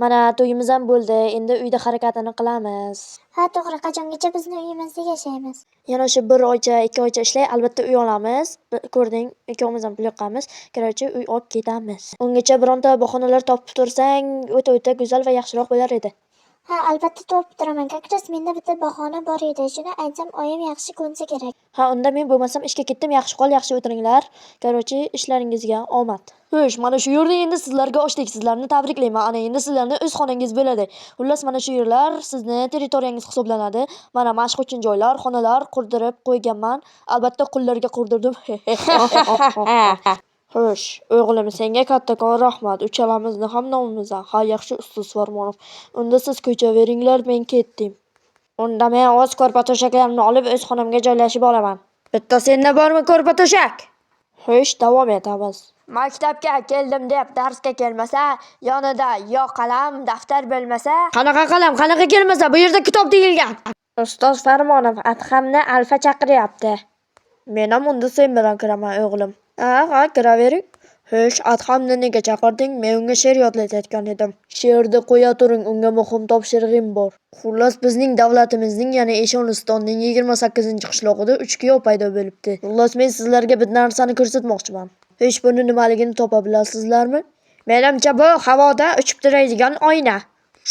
Mana to'yimiz ham bo'ldi. Endi uyda harakatini qilamiz. Ha, to'g'ri, qachongacha bizni uyimizda yashaymiz? Yana o'sha 1 oycha, 2 oycha ishlay, albatta uy olamiz. Ko'rding, ikkovimiz ham pul yoqqanmiz. Короче, uy olib ketamiz. Ungacha bironta bahonalar topib tursang, o'ta-o'ta go'zal va yaxshiroq bo'lar edi. Ha, albatta topib turaman. Как раз menda bitta bahona bor edi. Shuni aytsam oyim yaxshi ko'nsa kerak. Ha, unda men bo'lmasam ishga ketdim. Yaxshi qol, yaxshi o'tiringlar. Короче, ishlaringizga omad. Xo'sh, mana shu yerda endi sizlarga ochdik. Sizlarni tabriklayman. Ana endi sizlarni o'z xonangiz bo'ladi. Xullas, mana shu yerlar sizni territoriyangiz hisoblanadi. Mana mashq uchun joylar, xonalar qurdirib qo'yganman. Albatta qullarga qurdirdim. Xo'sh, o'g'lim, senga kattakon rahmat. Uchalamizni ham nomimizdan. Ha, yaxshi, ustoz Farmonov. Unda siz ko'chaveringlar, men ketdim. Unda men o'z ko'rpa-to'shaklarimni olib o'z xonamga joylashib olaman. Bitta senda bormi ko'rpa-to'shak? Xo'sh, davom etamiz. Maktabga keldim deb darsga kelmasa, yonida yo qalam, daftar bo'lmasa. Qanaqa qalam, qanaqa kelmasa? Bu yerda kitob deyilgan. Ustoz Farmonov, Adhamni Alfa chaqiryapti. Men ham unda sen bilan kiraman, o'g'lim. Ha, ha, kiravering. Xo'sh, Adhamni nega chaqirding? Men unga she'r yodlatayotgan edim. She'rni qo'ya turing, unga muhim topshirig'im bor. Xullas, bizning davlatimizning, ya'ni Eshonistonning 28-qishlog'ida 3 kuyov paydo bo'libdi. Xullas, men sizlarga bir narsani ko'rsatmoqchiman. Xo'sh, buni nimaligini topa bilasizlarmi? Menimcha, bu havoda uchib turadigan oyna.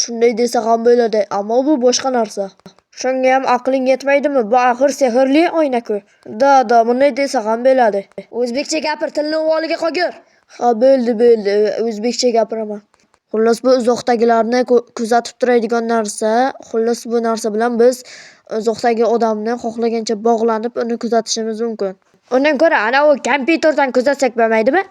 Shunday desa ham bo'ladi, ammo bu boshqa narsa. Shunga ham aqling yetmaydimi? Bu axir sehrli oyna-ku. Да, да, bunday desa ham bo'ladi. O'zbekcha gapir, tilni uvoliga qo'ygur. Ha, bo'ldi, bo'ldi, o'zbekcha gapiraman. Xullas, bu uzoqdagilarni kuzatib turadigan narsa. Xullas, bu narsa bilan biz uzoqdagi odamni xohlagancha bog'lanib, uni kuzatishimiz mumkin. Undan ko'ra ana u kompyuterdan kuzatsak bo'lmaydimi?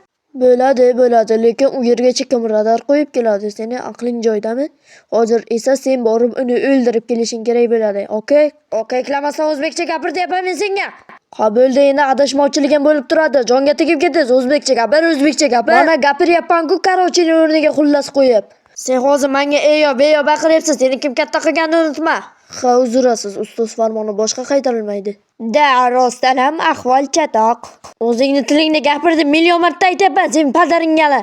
Bo'ladi, bo'ladi, lekin u yergacha kim radar qo'yib keladi? Seni aqling joyidami? Hozir esa sen borib uni o'ldirib kelishing kerak bo'ladi. Okey? Okeklamasdan o'zbekcha gapir deyapman men senga. Ha, bo'ldi, endi adashmovchilik ham bo'lib turadi. Jonga tegib ketdingiz. O'zbekcha gapir, o'zbekcha gapir. Mana gapiryapman-ku, короче o'rniga xullas qo'yib. Sen hozir menga eyo beyo baqiryapsan. Seni kim katta qilganini unutma. Ha, uzrasiz, ustoz farmoni boshqa qaytarilmaydi. Да, rostdan ham ahvol chatoq. O'zingni tilingda gapir deb million marta aytyapman, sen padaringgali.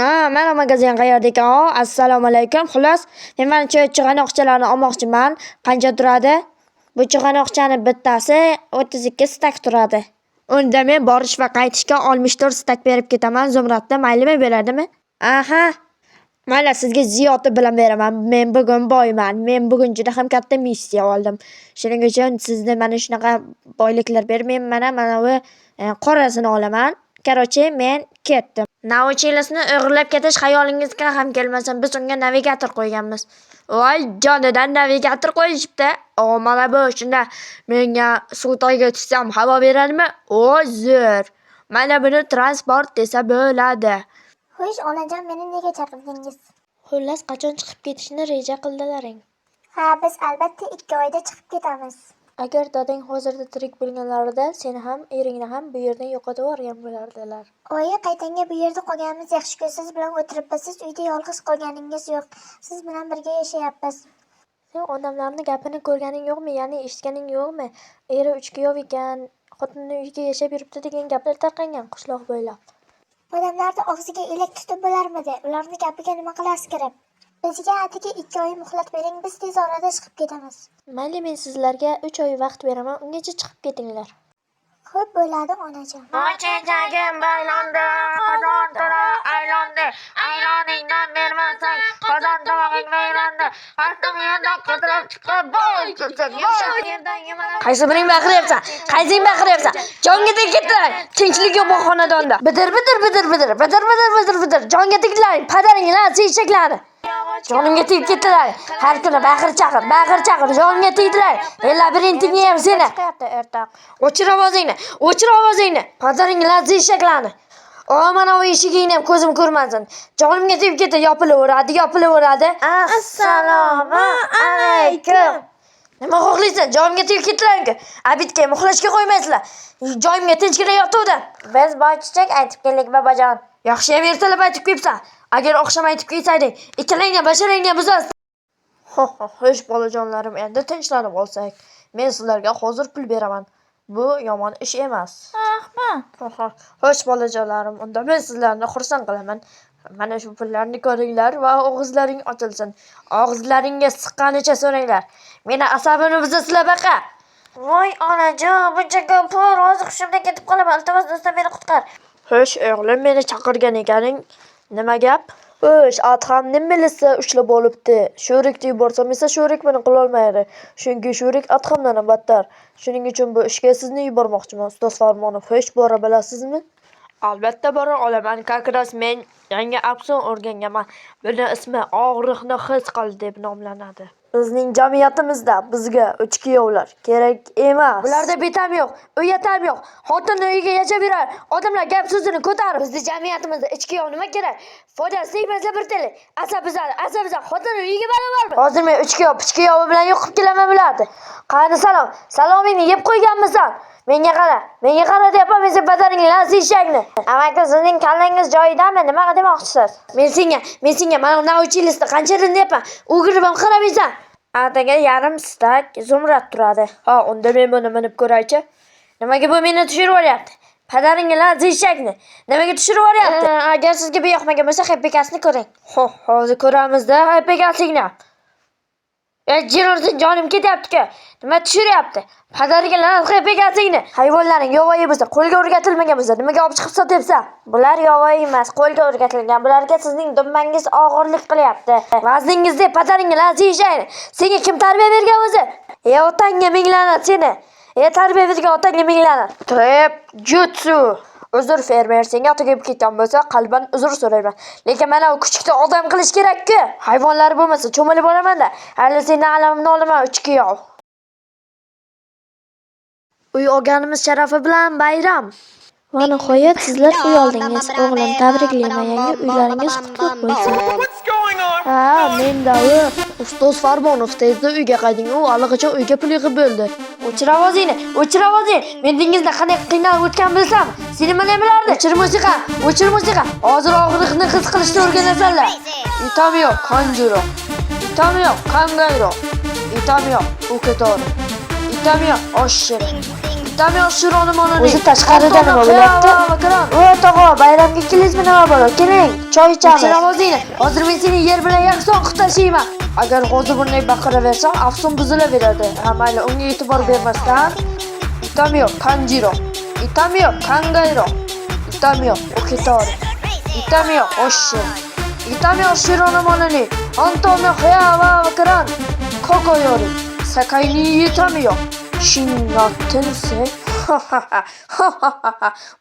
Ha, mana magazin qayerda ekan? O, assalomu alaykum. Xullas, men mana shu chig'anoqchalarni olmoqchiman. Qancha turadi? Bu chig'anoqchani bittasi 32 stak turadi. Unda men borish va qaytishga 64 stak berib ketaman. Zumradda maylimi, bo'ladimi? Aha. Mayli, sizga ziyoti bilan beraman. Men bugun boyman. Men bugun juda ham katta missiya oldim. Shuning uchun sizni mana shunaqa boyliklar berib, men mana bu qorasini olaman. Короче, men ketdim. Nauchilusni o'g'irlab ketish xayolingizga ham kelmasin. Biz unga navigator qo'yganmiz. Voy, jonidan navigator qo'yishibdi. O, mana bu shunda menga suv tagiga tushsam havo beradimi? O, zo'r. Mana buni transport desa bo'ladi. Xo'sh, onajon, meni nega chaqirdingiz? Xullas, qachon chiqib ketishni reja qildilaring? Ha, biz albatta 2 oyda chiqib ketamiz. Agar dadang hozirda tirik bo'lganlarida, seni ham, eringni ham bu yerdan yo'qotib yuborgan bo'lardilar. Oyi, qaytanga bu yerda qolganimiz yaxshi-ku. Siz bilan o'tiribmiz. Siz uyda yolg'iz qolganingiz yo'q. Siz bilan birga yashayapmiz. Sen odamlarni gapini ko'rganing yo'qmi, ya'ni eshitganing yo'qmi? Eri uch kuyov ekan, xotinini uyiga yashab yuribdi degan gaplar tarqangan qishloq bo'ylab. Odamlarni og'ziga elak tutib bo'larmidi? Ularni gapiga nima qilasiz kirib? Bizga atigi 2 oy muhlat bering, biz tez orada chiqib ketamiz. Mayli, men sizlarga 3 oy vaqt beraman, ungacha chiqib ketinglar. Xo'p bo'ladi, onajon. Chechagim baylandi, qozon to'la aylandi. Ayroningdan bermasang, qozon tomog'ing baylandi. Qattiq yerdan qidirib chiqib, voy chechak, voy. Qaysi biring baqiryapsan? Qaysing baqiryapsan? Jonga tegib ketdilar. Tinchlik yo'q bu xonadonda. Bidir bidir bidir bidir bidir bidir bidir bidir. Jonga tegdilar. Padaringlar, eshaklarni. Jonimga tegib ketdilar. Har kuni baqir chaqir, baqir chaqir, jonimga tegdilar. Ey labirintingga ham seni. O'chir ovozingni, o'chir ovozingni. Padaringlar, eshaklarni. O, mana bu eshigingni ham ko'zim ko'rmasin. Jonimga tegib ketdi, yopilaveradi, yopilaveradi. Assalomu alaykum. Nima xohlaysan? Jonimga tegib ketdilar-ku. Обед ga ham uxlashga qo'ymaysizlar. Joyimga tinchgina yotuvdim. Biz boychichak aytib keldik, bobojon. Yaxshi ham ertalab aytib kelibsan. Agar oqshom aytib kelsayding, ikkalangni basharangni buzasiz. Ho ho, xo'sh bolajonlarim, endi tinchlanib olsak. Men sizlarga hozir pul beraman. Bu yomon ish emas. Rahmat. Xo'sh bolajonlarim, unda men sizlarni xursand qilaman. Mana shu pullarni ko'ringlar va og'izlaring ochilsin. Og'izlaringga siqqanicha so'ranglar. Meni asabimni buzasizlar baqa. Voy onajon, buncha ko'p pul, hozir hushimdan ketib qolaman. Iltimos do'stim, meni qutqar. Xo'sh, o'g'lim, meni chaqirgan ekaning. Nima gap? Xo'sh, Adhamni milisi ushlab olibdi. Sho'rikni yuborsam esa Sho'rik buni qilolmaydi. Chunki Sho'rik Adhamdan ham battar. Shuning uchun bu ishga sizni yubormoqchiman, ustoz Farmonov. Xo'sh, bora bilasizmi? Albatta bora olaman. Как раз men yangi afsun o'rganganman. Buni ismi og'riqni his qil deb nomlanadi. Bizning jamiyatimizda bizga uch kuyovlar kerak emas. Bularda betam yo'q, uyatam yo'q. Xotinni uyiga yashab yurar. Odamlar gap so'zini ko'tarib, bizni jamiyatimizda ich kuyov nima kerak? Foydasi tegmasa bir tili. Asab buzadi, asab buzadi. Xotinni uyiga barobarmi? Hozir men uch kuyov, pich kuyovi bilan yo'q qilib kelaman bularni. Qani salom? Salomingni yeb qo'yganmisan? Menga qara, menga qara deyapman men sen padaringni lansi eshakni. Amaki, sizning kallangiz joyidami? Nima demoqchisiz? Men senga mana nauchilisda qancha deyapman. O'girib ham qaramaysan. Atigi yarim stak zumrad turadi. Ha, unda men buni minib ko'raychi. Nimaga bu meni tushirib yuboryapti? Padaringni lansi eshakni. Nimaga tushirib yuboryapti? Agar sizga bu yoqmagan bo'lsa, happy ko'ring. Ho, hozir ko'ramiz-da happy. E, jin ursin, jonim ketyapti-ku. Nima tushiryapti? Padariga la'nat happy. Hayvonlaring yovvoyi bo'lsa, qo'lga o'rgatilmagan bo'lsa, nimaga olib chiqib sotyapsan? Bular yovvoyi emas, qo'lga o'rgatilgan. Bularga sizning dumbangiz og'irlik qilyapti. Vazningiz deb padaringga la'nat eshakni. Senga kim tarbiya bergan o'zi? E, otangga ming la'nat seni. E, tarbiya bergan otangga ming la'nat. Trep jutsu. Uzr fermer, senga ota kelib ketgan bo'lsa, qalban uzr so'rayman. Lekin mana u kuchukni odam qilish kerak-ku. Hayvonlar bo'lmasa cho'milib boraman-da. Hali sendan alamimni olaman, uch kuyov. Uy olganimiz sharafi bilan bayram. Va nihoyat sizlar uy oldingiz. O'g'lim, tabriklayman, yangi uylaringiz qutlug' bo'lsin. What's going on? Ha, men u. Ustoz Farmonov, tezda uyga qayting. U allaqachon uyga pul yig'ib bo'ldi. O'chir ovozingni, o'chir ovozingni. Men dengizda qanday qiynalib o'tgan bilsam, seni nima bilardi? O'chir musiqa, o'chir musiqa. Hozir og'riqni his qilishni o'rganasanlar. Itamiyo kanjuro. Itamiyo kangayro. Itamiyo uketori. Itamiyo oshshiri. Itamiyo shironi mononi. O'zi tashqarida nima bo'lyapti? O tog'a, bayramga keldingizmi, nima balo? Keling, choy ichamiz. O'chir ovozingni. Hozir men seni yer bilan yakson qilib tashlayman. Agar hozir bunday baqiraversam, afsun buzilaveradi. Ha, mayli, unga e'tibor bermasdan. Itamiyo kanjiro. Itamiyo kangayro. Itamiyo uketori. Itamiyo oshshiri. Itamiyo shironi mononi. Antomiyo hayawa wakran. Koko yori. Sakai ni itamiyo. Shinnatinse.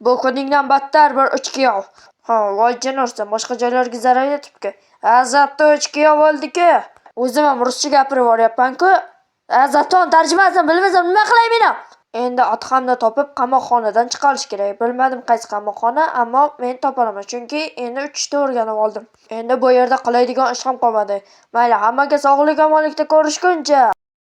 Bu kuningdan battar bir uch kuyov. Ha, voy jin ursin, boshqa joylarga zarar yetibki. Azatda uch kuyov bo'ldi-ku. O'zim ham ruscha gapirib yuboryapman-ku. Azaton tarjimasini bilmasam nima qilay men ham? Endi Adhamni topib qamoqxonadan chiqarish kerak. Bilmadim qaysi qamoqxona, ammo men topolaman, chunki endi uchishni o'rganib oldim. Endi bu yerda qiladigan ish ham qolmadi. Mayli, hammaga sog'lik omonlikda ko'rishguncha.